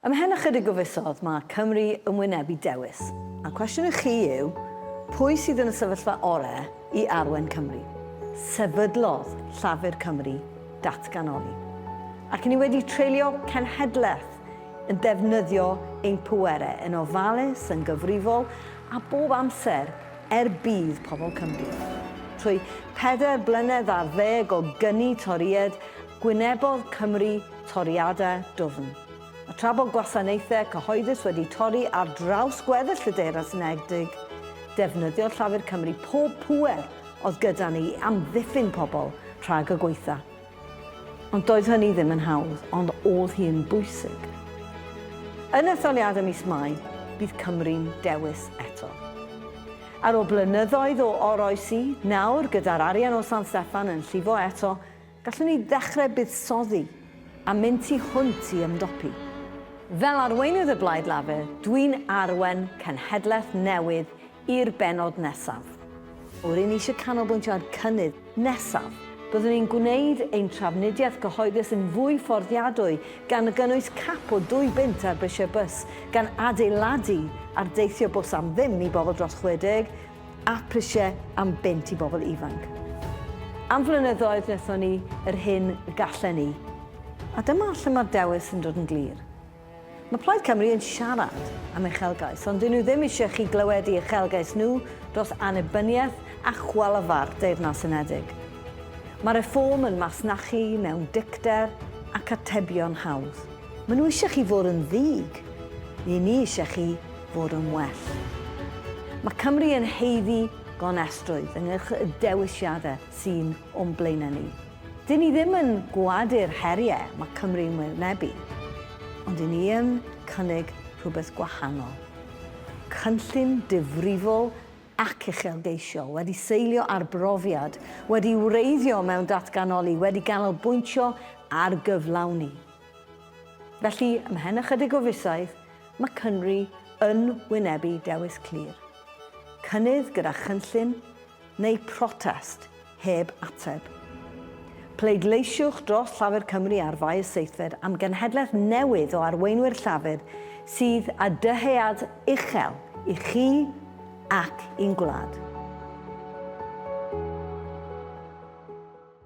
Ymhen ychydig o fisoedd mae Cymru yn wynebu dewis, a'r cwestiwn i chi yw, pwy sydd yn y sefyllfa orau i arwain Cymru? Sefydlodd Llafur Cymru datganoli. Ac ni wedi treulio cenhedlaeth yn defnyddio ein pwerau yn ofalus, yn gyfrifol, a bob amser er budd pobl Cymru. Trwy pedair blynedd ar ddeg o gyni Torïaid, gwynebodd Cymru toriadau dwfn. A tra bod gwasanaethau cyhoeddus wedi torri ar draws gweddill y Deyrnas Unedig, defnyddiodd Llafur Cymru pob pŵer oedd gyda ni i amddiffyn pobl rhag y gwaetha. Ond doedd hynny ddim yn hawdd, ond o'dd hi yn bwysig. Yn etholiadau mis Mai, bydd Cymru'n dewis eto. Ar ôl blynyddoedd o oroesi, nawr gyda'r arian o San Steffan yn llifo eto, Gallwn ni ddechrau buddsoddi a mynd tu hwnt i ymdopi. Fel arweinydd y Blaid Lafur, dwi'n arwain cenhedlaeth newydd i'r bennod nesaf. Rŷn ni eisiau canolbwyntio ar cynnydd nesaf. Byddwn ni'n gwneud ein trafnidiaeth gyhoeddus yn fwy fforddiadwy, gan gynnwys cap o ddwy bunt ar brisiau bws, gan adeiladu ar deithio bws am ddim i bobl dros 60, a prisiau am bunt i bobl ifanc. Am flynyddoedd wnaethon ni yr hyn y gallen ni, a dyma lle mae'r dewis yn dod yn glir. Mae Plaid Cymru yn siarad am uchelgais, ond dyn nhw ddim eisiau chi glywed eu uchelgais nhw dros annibyniaeth a chwalafa'r Deyrnas Unedig. Mae Reform yn masnachu mewn dicter ac atebion hawdd. Maen nhw eisiau chi fod yn ddig, ry'n ni eisiau chi fod yn well. Mae Cymru yn haeddu gonestrwydd ynghylch y dewisiadau sy'n o'n blaenau ni. Dyn ni ddim yn gwadu'r heriau mae Cymru'n wynebu, ond dyn ni yn cynnig rhywbeth gwahanol. Cynllun difrifol ac uchelgeisiol, wedi seilio ar brofiad, wedi wreiddio mewn datganoli, wedi ganolbwyntio ar gyflawni. Felly, ymhen ychydig o fisoedd, Mae Cymru yn wynebu dewis clir, cynnydd gyda chynllun neu protest heb ateb. Pleidleisiwch dros Llafur Cymru ar Fai y Seithfed am genhedlaeth newydd o arweinwyr Llafur sydd â dyhead uchel i chi ac i'n gwlad.